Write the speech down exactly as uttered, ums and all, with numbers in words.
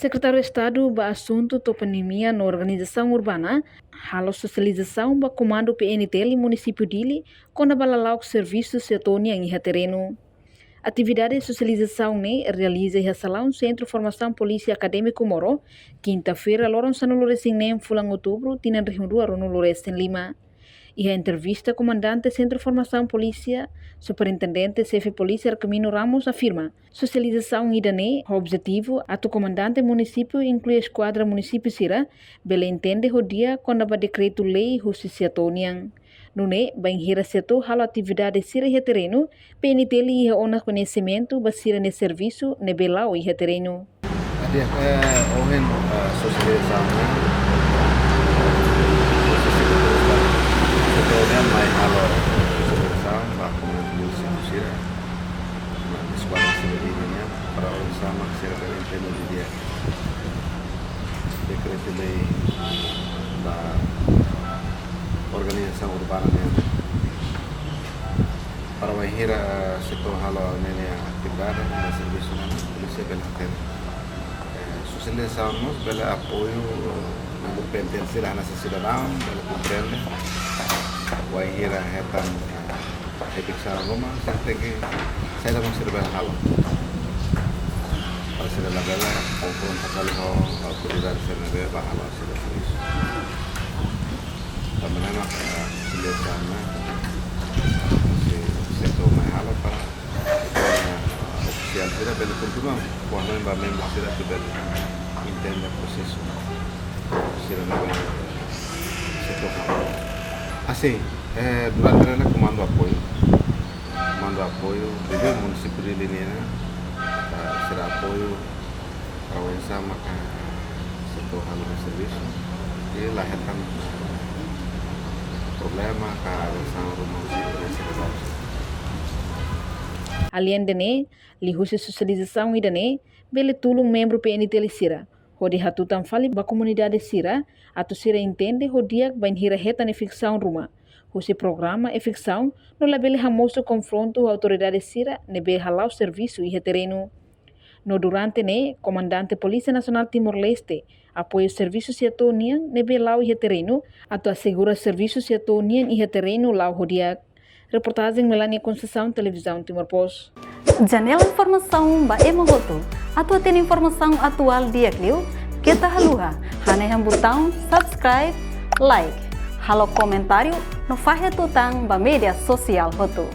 Sekretáriu Estadu ba Asuntu Toponímia no Organizasaun Urbana halo sosializasaun ba Komandu P N T L Munisípiu Dili kona-ba lala'ok servisu setór nian iha terrenu. Atividade sosializasaun ne'e realiza iha salaun Sentru Formasaun Polísia Akadémiku Moro, kinta-feira, loron sanulu-resin-neen fulan Outubru, tinan rihun rua ruanulu-resin-lima. Iha entrevista, Komandante Sentru Formasaun Polísia, Superintendente Xefe Polísia Arcamino Ramos afirma, sosializasaun ida-ne'e ho objetivu atu komandante munisípiu, inklui eskuadra munisípiu sira, bele entende ho di'ak kona-ba dekretu-lei husi setór nian. Nune'e, bainhira setór halo atividade sira iha terrenu, P N T L iha ona koñesimentu ba sira-nia servisu ne'ebé la'o iha terrenu. Di'ak, eh, ohin, eh, sosializasaun ne'e, sosializasaun ne'e mai halo sosializasaun ba komunidade sira, ba eskuadra sira nian, para oinsá mak sira bele entende di'ak dekretu-lei ba organizasaun urbana nian. Para bainhira, eh, setór halo ninia atividade, ninia servisu nian, polísia bele hatene. Eh, sosializasaun mós bele apoiu, eh, ba P N T L sira hanesan sidadaun, bele komprende. Bainhira hetan, eh, eviksaun ruma, sira tenke saida mak sira bele halo. Para sira labele konfronta fali ho autoridade sira ne'ebé bá halo sira servisu. Tanba ne'e mak, eh, sosializasaun ne'e, se, setór mai halo para, eh, ofisiál sira bele kontinua, kuandu ba membru sira atu bele entende prosesu sira ne'ebé setór halo. Asin, eh, durante ne'e komandu apoiu, komandu apoiu, de munisípiu Dili nian, eh, sira apoiu, para oinsá maka setór halo nia servisu, i la hetan problema ka aversão ruma husi polísia. Aleinde ne'e, liuhusi sosializasaun ida-ne'e, bele tulun membru P N T L sira hodi hatutan fali ba komunidade sira, atu sira entende ho di'ak bainhira hetan eviksaun ruma husi programa eviksaun, no labele hamosu konfrontu ho autoridade sira ne'ebé hala'o servisu iha terrenu. No durante ne'e, Komandante Polísia Nasionál Timor-Leste apoiu servisu setór nian ne'ebé la'o iha terrenu, atu asegura servisu setór nian iha terrenu la'o ho di'ak. Reportajen Melania Conceição, Televizaun Timor Post. Janela informasaun ba ema hotu. Atu hatene informasaun atuál di'ak liu, keta haluha hanehan butaun subscribe, like, halo komentáriu no fahe tutan ba média sosiál hotu.